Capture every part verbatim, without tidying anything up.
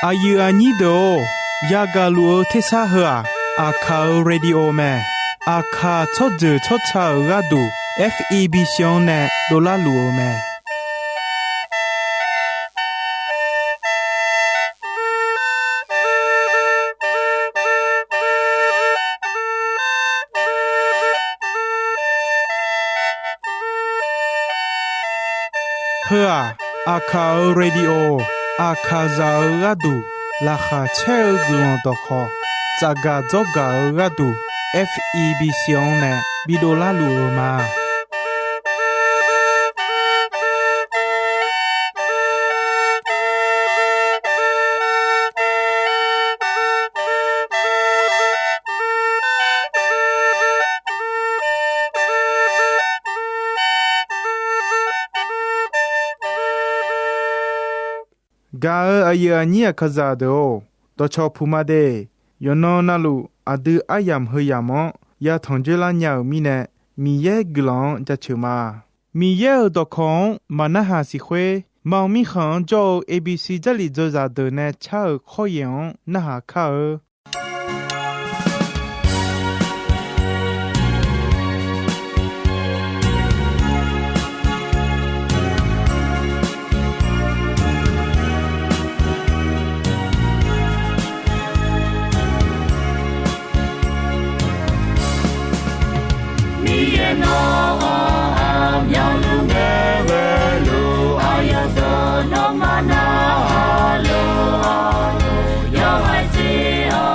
Aqyuif aqnyir deuq-or, yagaq luf-eu tersar heu-aq, Aqkaq-euq radio mae. Aqkaq tsawrjeuq tsawrca-euq gharduq, F E B C-anr nae dovlar luf-eu mae. Heu-aq, Aqkaq-euq radio, Aqkaqzaq-euq gharduq laqkhaq caer-eu guiqlanq dawqkhawq, tsafgaq dzawrgaq-eu gharduq, F E B C-anr nae bidovlar luf-eu ma. Gaq-euq aqyuif aqnyir Aqkaqzaq deuq-or, dawqcawq puq ma de. Yawqnan navluf aqdui aryamq heu yamq-anr yatanq dzoerlar nya-euq mirnae, Miqyaer guiqlanq-anr jaceuq ma. Miqyaer-euq dawqkawq-anr maqnarhaq siq khoer, Maqmirkhanq-anr jawr-eu A B C Jarlif dzawzaq deuq nae car-euq khawryaeq-anr narhaq kar-eu. Miqyaer nawq-anr aqmyanluf ngae ghae-eu lof-aer, yawqdeuq nawmaf narhaq lof-aer, yawhaiq jeq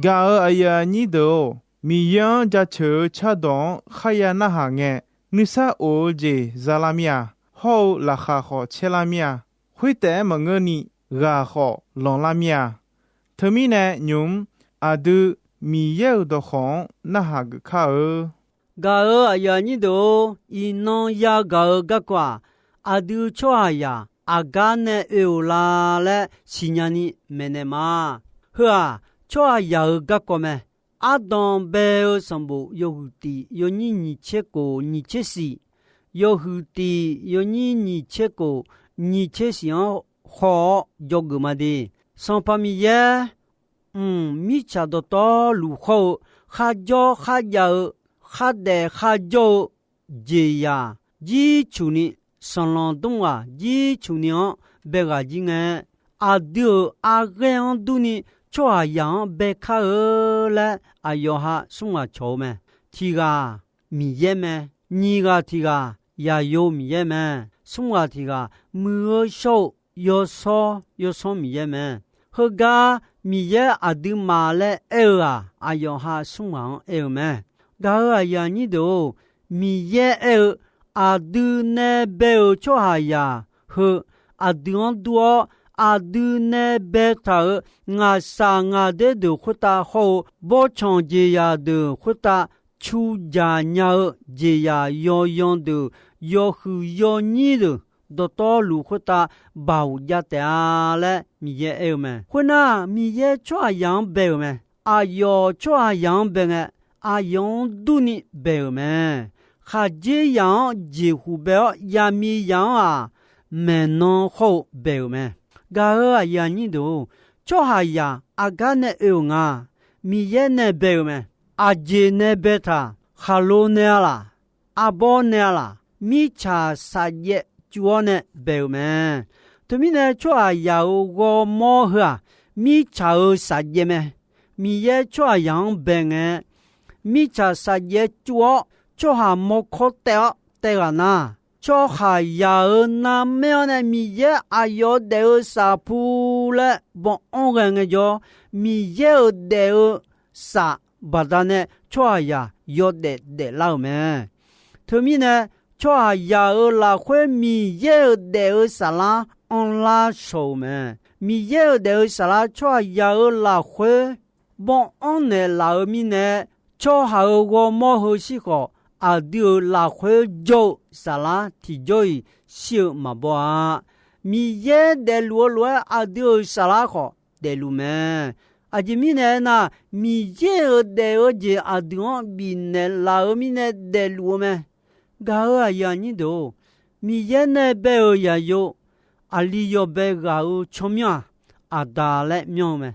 Gaq-euq aqyuif aqnyir deuq-or, Miqyaer-anr jaceuq-eu cardawq-anr kharya narhaq ngae, nuisar of-eu jeq zalar mir-a. Hawr-eu laqkhaq khawf caerlar mir-a. Khoertaef-aer maqngeurni, ghaq khawf lanqlar mir-a. Teumirnae nymq-mr aqdui Miqyaer-euq dawqkawq-anr narhaq geuf kar-eu. Gaq-euq aqyuif aqnyir deuq-or, iqnan yagaq-eu garkawv-aq, aqdui tsawrhaqzaq aqgar nae oe-euq la laer siqnya ni maeqnaeq ma. Heu-aq, tsawrhaqzaq-euq garkawv mae. Ardanq bae-eu sanqbof yawhuiq tiq yawnyir nyiq tser kof nyiq tser siq, yawhuiq tiq yawnyir nyiq tser kof nyiq tser siq-anr haw-awr dzawgeuf ma de. Sanqpaq Miqyaer, mq, mirtsaq dawqtawvluf hawr-eu, kharjawr kharjav-eu, khardaef kharjawr-eu jeqzaq jircuf ni, sanqlanq dmr ghaq jircuf ni-anr bae ghaq jir ngae, aqdui-euq arghaer-anr durni tsawrhaqzaq-anr bae kar-eu laer aqyawf ha smr ghaq cawq-eu mae. Tiq ghaq Miqyaer mae. Nyiq ghaq tiq ghaq Yaqyo Miqyaer mae. Smr ghaq tiq ghaq muiq-eu shawr-eu yawsanr yawsanr Miqyaer mae. Heugar Miqyaer aqduimaf laer aer-eu-aq, aqyawf ha smr ghaq-anr aer-eu mae. Gaq-euq aqyuif aqnyir deuq-or, Miqyaer aer-eu, aqdui nae bae-euq tsawrhaqzaq heu aqdui-anr dur-awr, aqdui nae baetaq-euq ngaqshaq ngaqder deuq khoertav hawr-eu, bawrtsanq jeqzaq deuq khoertav, cuqjaq nya-eu jeqzaq yawyan deuq, yawhuiq yawnyir deuq, dawqtawvluf khoertav baoq jav taef-a laer Miqyaer aer-eu mae. Khoernar, Miqyaer tsawrhaqzaq-anr bae-euq mae. Aqyawf tsawrhaqzaq-anr bae ngae, aqyawf-anr durni bae-euq mae. Khaqdzerzaq-anr jeqhu bae-awr, yaqmiqzaq-anr-aq, maeqnan hawr-eu bae-euq mae. Gaq-euq aqyuif aqnyir deuq-or, tsawrhaqzaq aqgar nae oe-euq nga. Miqyaer nae bae-euq mae. Aqjeq nae baetaq, khaqlo nae-a laq, arbawr nae-a laq, mirtsaq safjaev cuv-awr nae bae-euq mae. Teumirnae tsawrhaqzaq-euq ghawrmawr heu-aq, mirtsaq-euq safjaev mae. Miqyaer tsawrhaqzaq-anr bae ngae, mirtsaq safjaev cuv-awr, tsawrhaq mawrkawr taev-awr taev ghaq nar, tsawrhaqzaq-euq narmaer-anr nae Miqyaer aqyawf daef-eu safpu laer bawanr ghae ngaejawr, Miqyaer-euq daef-eu saf baqdanae tsawrhaqzaq yawdaef daeflar-euq mae. Teumirnae, tsawrhaqzaq-euq lafkhoer Miqyaer-euq daef-eu saflar anrlar shawq-euq mae. Miqyaer-euq daef-eu saflar tsawrhaqzaq-euq lafkhoer bawanr naeqlaf-eu mirnae, tsawrhaq-euq ghawrmawr heu shir khawf, aqdui-euq lafkhoer jawr-eu saflar tiqjawr-iq shir-eu maqbaw-a. Miqyaer daefluf-eu lof-aer aqdui-euq saflar khawf daefluf mae. Aqjeq mirnae aernar, Miqyaer-euq daef-eu jeq aqdui-anr bifnaeq laf-eu mirnae daefluf-eu mae. Gaq-euq aqyuif aqnyir deuq-or, Miqyaer nae bae-euq Yaqyo, aqli yawbae ghaq-euq tsawrmyanr-aq, Aqda laer myanr-eu mae.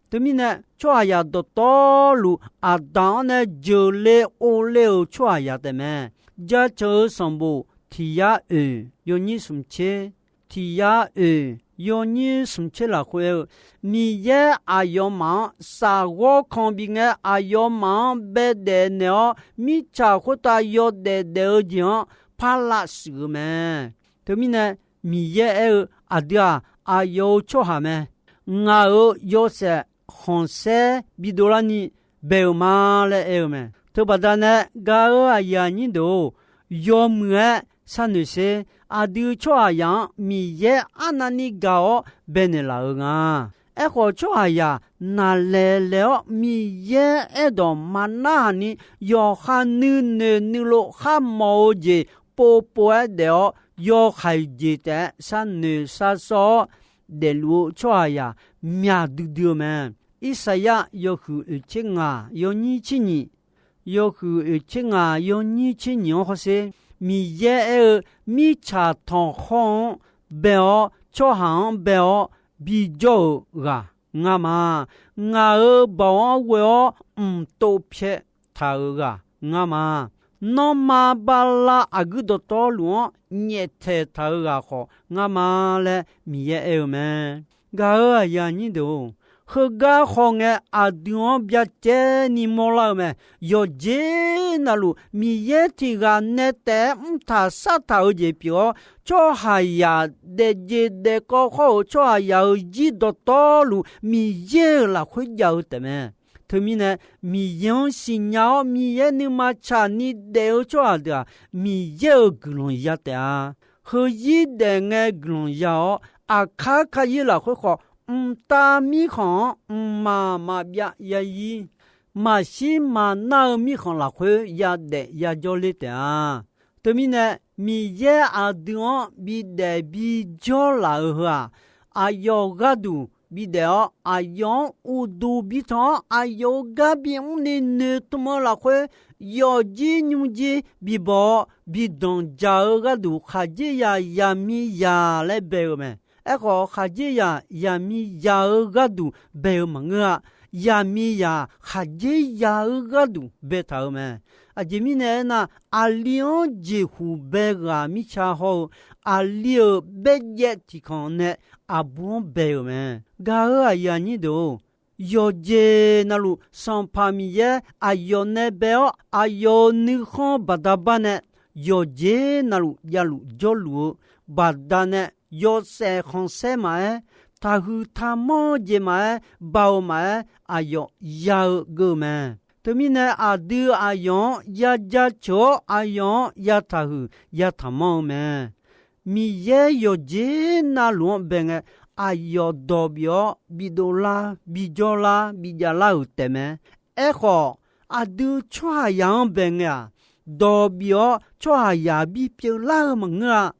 Teumirnae, tsawrhaqzaq dawqtawvluf Aqda-anr nae jeuqle ovle-euq tsawrhaqzaq taefmae. Jaceuq-eu sanqbof tiq yar oeq yawnyir smq tser, tiq yar oeq yawnyir smq tser lafkhoer aer-eu, Miqyaer aqyawfmaf-anr safghawr kan bingae, aqyawfmaf-anr baedaef naeq-awr, mirtsaq khoertav yawdaef daef-eu jeq-anr par lavshuif-eu mae. Teumirnae, Miqyaer aer-eu, aqdui-aq, aqyawf-euq tsawrhaq mae. Ngaq-euq yawshaef khanqsaer bidov larni bae-euq ma laer aer-eu mae. Teubaqda nae gaq-euq aqyuif aqnyir deuq-or, yawmuiq-aer sharnoeq sher. Aqdui tsawrhaqzaq-anr Miqyaer arnavni gaq-awr baenaeq laf-eu nga. Aerkhawf, tsawrhaqzaq naqlaeq laeq-awr Miqyaer aerdawq maqnarhaq ni yawqha nuinoeq nuilov kharmawf-eu jeq povpov-aer daef-awr, yawhaiq jeq taef-aer sharnoeq sharsawr-awr daefluf-eu tsawrhaqzaq myaq duidui-eu mae. Irsaqyar yawhuiq oeq tser ngaq yawnyir tser nyiq, yawhuiq oeq tser ngaq yawnyir tser nyiq-anr hawsher. Miqyaer aer-eu, mirtsaq tanqkhawr-anr bae-awr, tsawrhaq-anr bae-awr bijawr-euq ghaq ngar ma. Ngaq-euq baoq-anr ghoe-awr mqtov pyaeq taq-euq ghaq ngar ma. Nanrma bala aqguir dawqtawvluf-anr nyaeftaeq taq-euq ghaq khawf ngar ma laer Miqyaer aer-eu mae. Gaq-euq aqyuif aqnyir deuq-or, heugar hawngae aqdui-anr byacaevni mawrlar-eu mae. Yawqjeq navluf Miqyaer tiq ghaq nae taef-aer mrtaq shartaq-eu jeq pyeuf-awr, tsawrhaqzaq daefjeq daefkawv khawr-euq tsawrhaqzaq-euq jir dawqtawvluf Miqyaer-euq lafkhoer jav-eu taefmae. Teumirnae, Miqyaer-anr siqnya-awr Miqyaer nuima tsaqni daef-eu tsawrhaq deuq-aq, Miqyaer-euq guiqlanq ya taef-a. Heuzir daef ngae guiqlanq ya-awr, aqkar kayir lafkhoer khawf, mqtav mirkhanq-anr mqmaq maqbyav yazir, maqshir maqnar-eu mirkhanq lafkhoer yadaef yajawr ler taef-a. Teumirnae, Miqyaer aqdui-anr bidaef bijawr laf-eu heu-aq, aqyawf gharduq bidaef-awr, aqyawf-anr uqduq bitanq-awr, aqyawf-euq gar bimr ni noeqtmq-eu lafkhoer, yawfjir nymrjir bibaw-awr, bidanq dzaq-eu gharduq khaqdzerzaq zaqmiqzaq laer bae-eu mae. Aerkhawf, khaqdzerzaq zaqmiqzaq-eu gharduq bae-eu maqngeur-a. Zaqmiqzaq khaqdzerzaq-eu gharduq baetaq-euq mae. Aqjeq mirnae aernar, aqli-anr jeqhuq bae ghaq mirtsa hawr-eu, aqli-euq baerjaev tiqkhanq nae aqbur-anr bae-euq mae. Gaq-euq aqyuif aqnyir deuq-or, yawqjeq navluf Sanqpaq Miqyaer aqyawf nae bae-awr, aqyawf-euq nuikhanr baqda bar nae, yawqjeq navluf javluf jawrluf-eu baqdanae, yawshaef khanqsaer maqaer, taqhuiq taqmanr-eu jeq maqaer, baoq maqaer, aqyawf ya-eu geur-eu mae. Teumirnae, aqdui aqyawf-anr ya jaceuq-awr, aqyawf-anr ya taqhuiq ya taqmanr-eu mae. Miqyaer yawqjeq navluf-anr bae ngae, aqyawf dawq bif-awr bidov lar, bijawr lar, bijav lar-euq taefmae. Aerkhawf, aqdui tsawrhaqzaq-anr bae ngae-aq, dawq bif-awr tsawrhaqzaq bipyeuf lar-eu maqngeur-a.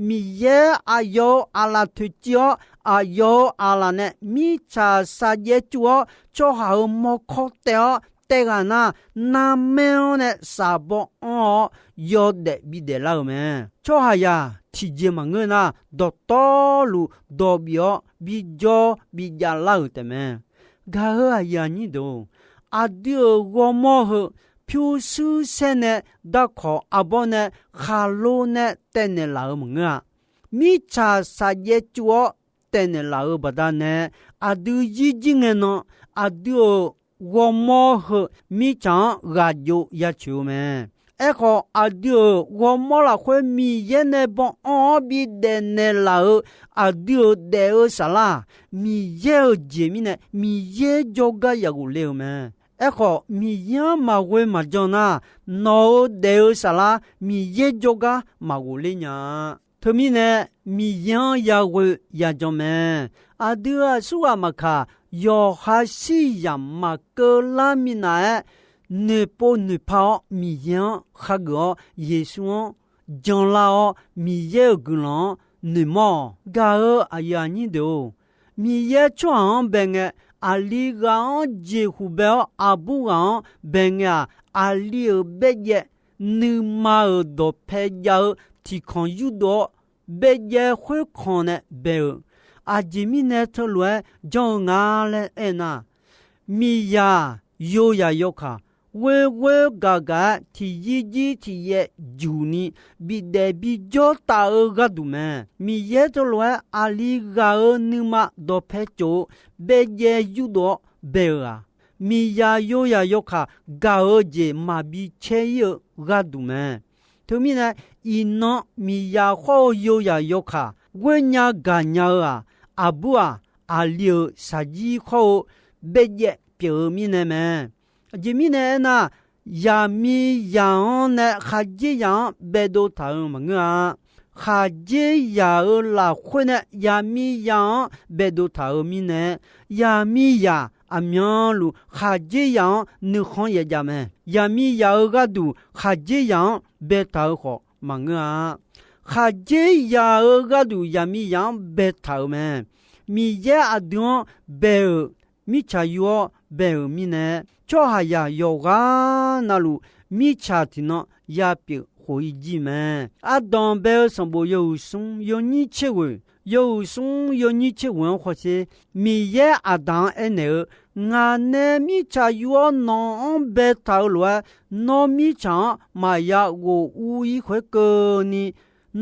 Miqyaer aqyawf-euq aqlaf toeqciv-awr, aqyawf-euq aqlaf nae mirtsaq saqjaev cuv-awr, tsawrhaq-euq mawrkawr taev-awr taev ghaq nar, narmaer-anr nae shaqbaw anr-awr yawdaef bidaef lar-euq mae. Tsawrhaqzaq tiqjeq maqngeur nar, dawqtawvluf dawq bif-awr bijawr bijav lar-euq taefmae. Gaq-euq aqyuif aqnyir deuq-or, aqdui-euq ghawrmawr heu pyurshuir saer nae darkawq arbawr nae khaqlo nae taevnaeq laf-euq maqngeur-a. Mirtsaq saqjaev cuv-awr taevnaeq laf-euq baqdanae, aqdui yirjir ngae nan, aqdui-euq ghawrmawr heu mirtsaq-anr ghaq jov ya coeq-eu mae. Aerkhawf, aqdui-euq ghawrmawr lafkhoer Miqyaer nae baw anr-awr bidaef naeqlaf-euq aqdui-euq daef-eu saflar-aq, Miqyaer-euq jeq mirnae Miqyaer jawrgar yaghof le-euq mae. Aerkhawf, Miqyaer-anr maqghoe maqjan nar, nawq-euq daef-eu saflar Miqyaer jawrgar maqghof ler nya-a. Teumirnae, Miqyaer-anr yaghoe yajan mae. Aqdui aqsurghaq maqkaq, yawqha shirzaq maqkeuv lar minav-aer, noeqpov noeqpa-awr Miqyaer-anr khageuf-awr, Yeqsur-anr janlar-awr, Miqyaer-euq guiqlanq-anr noeqmawr-awq. Gaq-euq aqyuif aqnyir deuq-or, Miqyaer tsawrhaq-anr bae ngae, aqli ghaq-anr jeqhuq bae-awr, aqbur ghaq-anr bae ngae-aq, aqli-euq baerjaev nuima-euq dawqpae jav-eu tiqkanq yurdov-awr, baerjaev khoerkanq nae bae-euq. Aqjeq mirnae teulof-aer janr-eu nga laer aernar, miqzaq yoyaq yawkaq ghoer ghoer gaq gaq-aer tiqyir jir tiqyaev juq ni bidaef bijawr taf-eu gharduq mae. Miqyaer teulof-aer aqli ghaq-euq nuima dawqpae tsof-eu baerjaev yurdov-awr bae-euq-aq, miqzaq yoyaq yawkaq gaq-eu jeq maqbi caer ir-eu gharduq mae. Teumirnae, iqnan miqzaq khawr-eu yoyaq yawkaq ghoer nya gaq nya-eu-aq, aqbur-aq, aqli-euq shaqjir khawr-eu baerjaev pyeuf-eu mirnae mae. Aqjeq mirnae aernar, yaqmiqzaq-anr nae khaqdzerzaq-anr baedov taq-euq maqngeur-a. Khaqdzerzaq-euq lafkhoer nae yaqmiqzaq-anr baedov taq-euq mirnae, yaqmiqzaq aqmyanluf khaqdzerzaq-anr nuikhanr yaejav mae. Yaqmiqzaq-euq gharduq khaqdzerzaq-anr baetaq-eu khawf maqngeur-a. Khaqdzerzaq-euq gharduq yaqmiqzaq-anr baetaq-euq mae. Miqyaer aqdui-anr bae-euq mirtsaq yur-awr bae-euq mirnae, tsawrhaqzaq yawqghaq navluf mirtsaq tiqnan yapyeuf khof-ir jir mae. Ardanq bae-eu sanqbof yawhuiq smr yawnyir tser ghoeq, yawhuiq smr yawnyir tser ghoeq-anr khawsher, Miqyaer Aqdaq-anr aernaeq-eu, Ngaq nae mirtsaq yur-awr nawq-anr baetaq-eu lof-aer, nawr mirtsaq-anr maqya ghof ur-ir khoerkeuvni,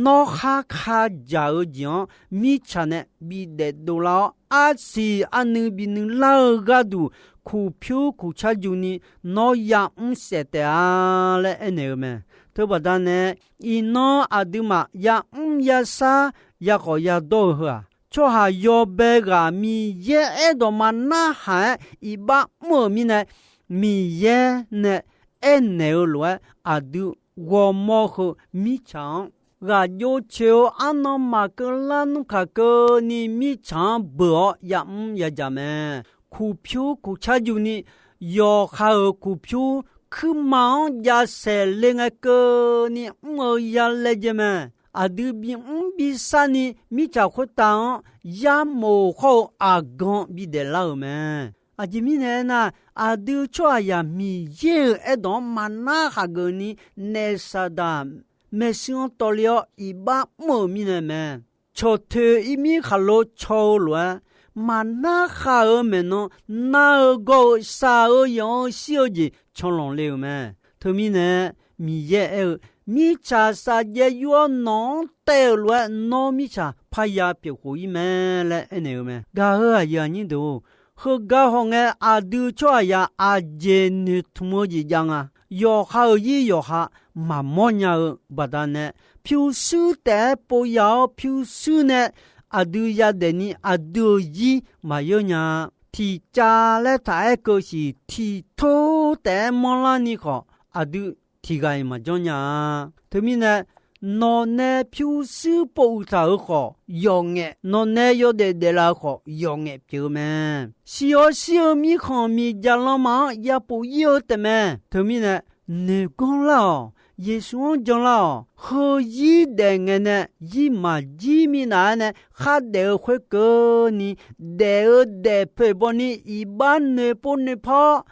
nawr khar ka dzaq-eu jeq-anr mirtsaq nae bidaef dovlar-awr, arsiq arnuiv binuiv lar-eu gharduq kuqpyur kuqcar juni nawr yamr saef taef-a laer aernaeq-eu mae. Teubaqda nae, iqnan aqduimaf yamr yashar yakhawf yadawr-eu heu-aq, tsawrhaq yawbae ghaq Miqyaer aerdawq maqnarhaq-aer iqbax mr-euq mirnae, Miqyaer nae aernaeq-eu lof-aer aqdui ghawrmawr heu mirtsaq-anr ghaq jov coeq-eu arnan maqkeuv lar nmr kaq keuvni mirtsaq-anr beuq-awr yamr yajaq mae. Kuqpyur kuqcar juni yawqha-euq kuqpyur kuirma-anr jav saeq le ngae keuvni mr-eu ya laejae mae. Aqdui bimr bisarni mirtsaq khoertav-anr yarmof khawr-eu aqgan bidaef lar-euq mae. Aqjeq mirnae aernar, aqdui tsawrhaqzaq Miqyaer-euq aerdawq-anr maqnarhaq geufni, naef Saqdaq maershuir-anr tawvler-awr iqbax mr-euq mirnae mae. Cawqtoeq ir mirkhaq lo caw-eu lof-aer, maqnarhaq-euq maeqnan nar-eu gawr-eu shaq-eu yanq-eu shir-eu jeq canlanq le-euq mae. Teumirnae, Miqyaer aer-eu, mirtsaq saqjaev yur-awr nawq-anr taev-euq lof-aer nawr mirtsaq parya pyeuf khof ir mae laer aernaeq-eu mae. Gaq-euq aqyuif aqnyir deuq-or, heugar hawngae aqdui tsawrhaqzaq aqjeq noeqtmq-eu jeq jav nga. Yawqha-euq zir yawqha maqmawr nya-eu baqdanae, pyurshuir taef-aer pov ya-awr pyurshuir nae aqdui yadaef ni aqdui-euq zir maqyeur nya-a. Tiqcav laer taq-aer keuv siq tiqtor taef-aer manrlar ni khawf, aqdui tiqghaq-iq maqjanr nya-a. Teumirnae, nawqnae pyurshuir povuiq taq-euq khawf yawf ngaef, nawqnae yawdaef daeflaf-eu khawf yawf ngaef pyeuf-eu mae. Shir-awr shir-eu mirkhanq miqdzaq lanma-anr yapuf ir-eu taefmae. Teumirnae, noeq ganr lar-awq. Yeqsur-anr jan lar-awq. Heuzir daef ngae nae zir maqjir minav-aer nae khardaef-eu khoerkeuvni, daef-eu daefpoeq bawni iqbax noeqpov noeqpar-awr,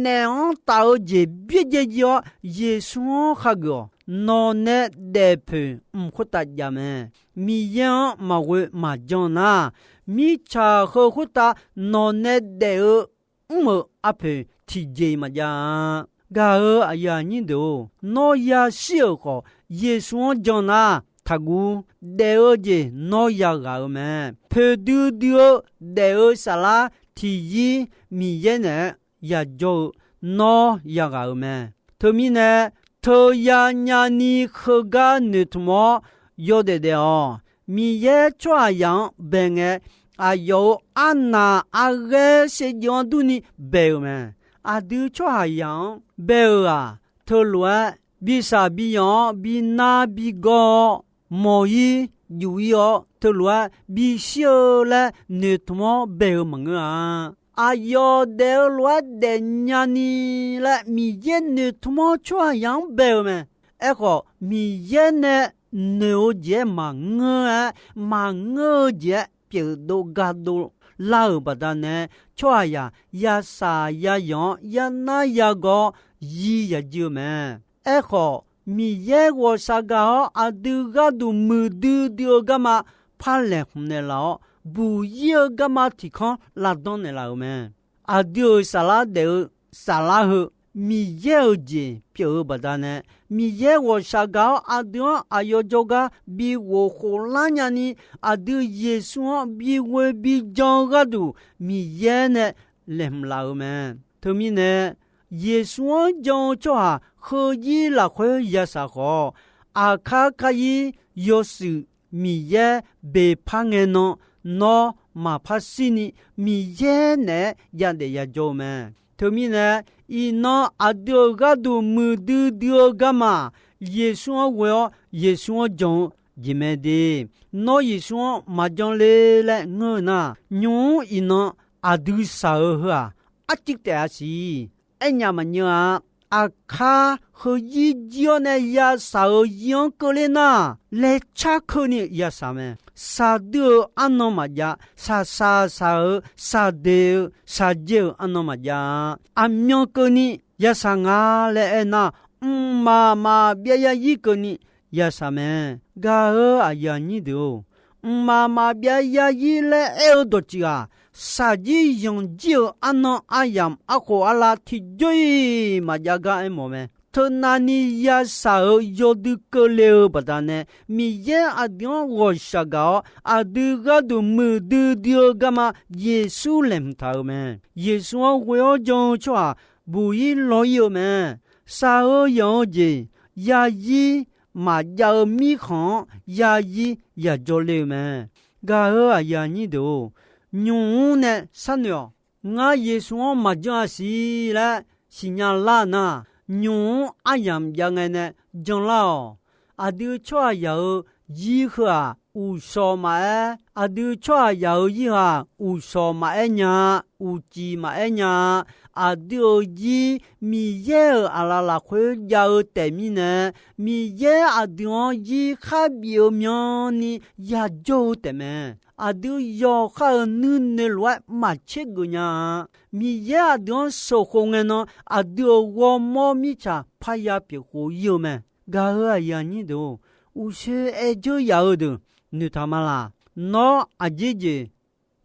naef-anr taf-eu jeq byaerdzae jir-awr Yeqsur-anr khageuf-awq. Nawqnae daefpoeq mq khoertav jav mae. Miqyaer-anr maqghoe maqjan nar, mirtsaq heu khoertav nawqnae daef-eu mr-euq arpoeq tiqjeq-iq maqjav-a. Gaq-euq aqyuif aqnyir deuq-or, nawr yashir-euq khawf Yeqsur-anr jan nar, taqguv. Daef-eu jeq nawr yaghaq-eu mae. Poeqdui dui-eu daef-eu saflar tiqzir Miqyaer naeq-aer yajawr-eu nawr yaghaq-eu mae. Teumirnae, teuya nyani heugar noeqtmq-awr yawdaef daef-awq. Miqyaer tsawrhaqzaq-anr bae ngae, aqyawf-euq arnaq arghaer shevjeuv-anr durni bae-euq mae. Aqdui tsawrhaqzaq-anr bae-euq-aq, teulof-aer bi shaq bi yanq-awr bi nar bi gawr-awr, mawq-ir juf-ir-awr teulof-aer bishir-eu laer noeqtmq-awr bae-eu maqngeur-a. Aqyawf daef-eu lof-aer daefnya ni laer Miqyaer noeqtmq-awr tsawrhaqzaq-anr bae-eu mae. Aerkhawf, Miqyaer nae noeq-eu jeq-aer maqngeur-aer, maqngeur-eu jeq-aer pyeufdov gardov lar-euq baqdanae, tsawrhaqzaq yashaq yayanq-awr yanar yagawr-awr zir yajir-eu mae. Aerkhawf, Miqyaer ghawqshaq gaq-awr aqdui gharduq muiqdui dui-eu garma par laeqhmq naeqlaf-awr, buq-ir-eu garma tiq kanr lavdanr naeqlaf-euq mae. Aqdui-euq saflar daef-eu saflar heu, Miqyaer-euq jeq pyeuf-eu baqdanae, Miqyaer ghawqshaq gaq-awr aqdui-anr aqyawf jawrgar bi ghofkhof lar nyani, aqdui Yeqsur-anr bi ghoe bi jan-eu gharduq Miqyaer nae laeqhmq laf-euq mae. Teumirnae, Yeqsur-anr jan-eu tsawrhaq heuzir lafkhoer yashaq khawf, aqkar kar-ir yawshuif Miqyaer beqpar ngae nan, nawr maqpar shirni Miqyaer naeq-aer yadaef yajawr-eu mae. Teumirnae, iqnan aqdui-euq gharduq muiqdui dui-eu garma, Yeqsur-anr ghoe-awr Yeqsur-anr jan-eu jeq mae de. Nawr Yeqsur-anr maqjan le laer ngeur-eu nar, nymq-mr iqnan aqdui shaq-eu heu-aq, arcuiv taef-a siq. Aernya maqnyeuv-a. Aqkar heuzir jir-awr nae yashaq-euq zir-anr keuvler nar, laecar keuvni yashaq mae. Shaqdui-euq arnan maqjav, shaqshaq shaq-euq, shaqdeq-eu, shaqdzae-euq arnan maqjav-a. Aqmyan keuvni yashaq nga laer aernar, mqmaq maqbyav yarzir keuvni yashaq mae. Gaq-eu aqyuif aqnyir deuq-or, mqmaq maqbyav yarzir laer aer-eu dawqtsuif-aq, shaqjir yanqjir-euq arnan aryamq arkhof arlav tiqjawr-iq maqjav gar aermawf mae. Teunavni yashaq-euq yawdui keuvle-eu baqdanae, Miqyaer aqdui-anr ghawqshaq gaq-awr, aqdui gharduq muiqdui dui-eu garma Yeqsur laeqhmq taq-euq mae. Yeqsur-anr ghoe-awr jan-eu tsawrhaq buq-ir law-ir-eu mae. Shaq-eu yanq-eu jeq, yarzir maqjav-eu mirkhanq-anr yarzir yajawr le-eu mae. Gaq-eu aqyuif aqnyir deuq-or, nymq-mr nae sharnoeq-awq. Ngar Yeqsur-anr maqjan-a siq laer siqnya lar nar, nymq-mr aryamq jav ngae nae janlar-awq. Aqdui tsawrhaqzaq-euq zir heu-aq, uqshawq maqaer, aqdui tsawrhaqzaq-euq zir heu-aq, uqshawq maqaer nya-a, uqcif maqaer nya-a. Aqdui-euq zir Miqyaer-euq aqlaf lafkhoer jav-eu taef mirnae, Miqyaer aqdui-anr zir kharbif-eu myanni yajawr-eu taef mae. Aqdui yawqha-euq nuinoeq lof-aer maqtser geuf nya-a. Miqyaer aqdui-anr sheuqkhof ngae nan, aqdui-euq ghawrmawr mirtsaq parya pyeuf khof ir-eu mae. Gaq-eu aqyuif aqnyir deuq-or, uqshoe aer dzeur yaf-eu deuq noeqtaq ma laq. Nawr aqjeq jeq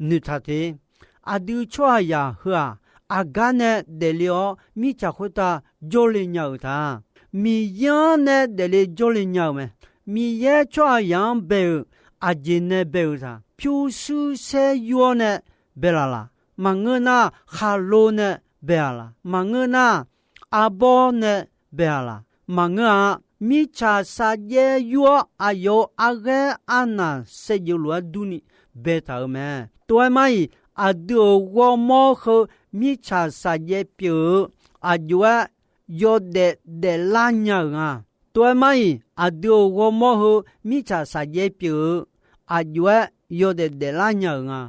noeqtaq te. Aqdui tsawrhaqzaq heu-aq, aqgar nae daefle-awr mirtsaq khoertav jawrle nya-euq ta. Miqyaer-anr nae daefle jawrle nya-euq mae. Miqyaer tsawrhaqzaq-anr bae-euq aqjeq nae bae-euq taq. Pyurshuir saer yur-awr nae bae laf laq. Maqngeur nar, khaqlo nae bae-a laq. Maqngeur nar, arbawr nae bae-a laq. Maqngeur-a. Mirtsaq saqjaev yur-awr aqyawf-euq arghaer arnaq saevdzeuf lof-aer durni baetaq-euq mae. Tov-aer mar-iq, aqdui-euq ghawrmawr heu mirtsaq saqjaev pyeuf-eu aqjox-aer yawdaef daeflar nya-euq nga. Tov-aer mar-iq, aqdui-euq ghawrmawr heu mirtsaq saqjaev pyeuf-eu aqjox-aer yawdaef daeflar nya-euq nga.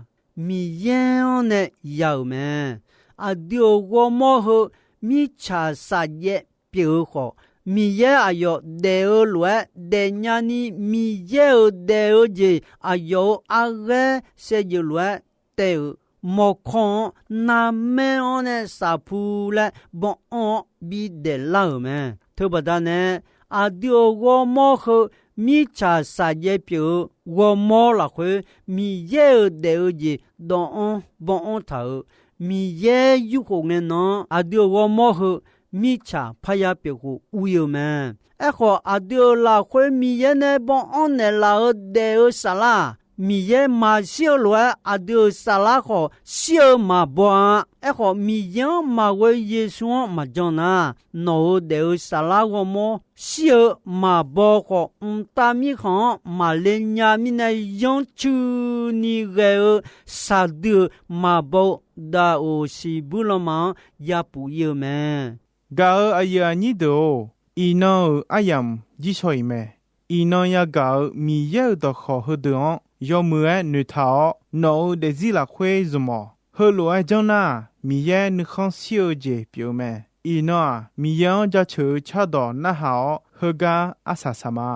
Miqyaer-anr nae ya-euq mae. Aqdui-euq ghawrmawr heu mirtsaq saqjaev pyeuf-eu khawf, Miqyaer aqyawf daef-eu lof-aer daefnya ni, Miqyaer-euq daef-eu jeq aqyawf-euq arghaer saevdzeuf lof-aer taev-euq mawrkawr-anr narmaer-anr nae safpu laer banr-anr-awr bidaef lar-euq mae. Teubaqda nae, aqdui-euq ghawrmawr heu mirtsaq saqjaev pyeuf-eu ghawrmawr lafkhoer, Miqyaer-euq daef-eu jeq dawv-anr banr-anr taq-euq, Miqyaer yurkhof ngae nan-anr aqdui-euq ghawrmawr heu mirtsaq parya pyeuf khof ur-ir-eu mae. Aerkhawf, aqdui-euq lafkhoer Miqyaer nae banr-anr naeqlaf-eu daef-eu saflar-aq, Miqyaer maqshir-eu lof-aer aqdui-euq saflar khawf shir-eu maqbaw-a. Aerkhawf, Miqyaer-anr maqghoe Yeqsur-anr maqjan nar, nawq-euq daef-eu saflar ghawrmawr shir-eu maqbaw khawf, mqtav mirkhanq-anr maqle nya mirnae, yanrcuini ghae-eu saqdui-euq maqbaw-eu daqoq siqbuir lanma-anr yapuf ir-eu mae. Gaq-eu aqyuif aqnyir deuq-or, iqnan-euq aryamq jirshaw-iq mae. Iqnan yagaq-euq Miqyaer-euq dawqkawq heudeuq-anr yawmuiq-aer noeqtaq-awr, nawq-euq daefzir lafkhoer zmq-awq. Heulof-aer janr nar, Miqyaer nuikhanr shir-eu jeq pyeuf-eu mae. Iqnan-aq, Miqyaer-anr jaceuq-eu cardawq narhaq-awr, heugar arsaq saq ma.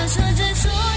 Aqsur dzaeq sawr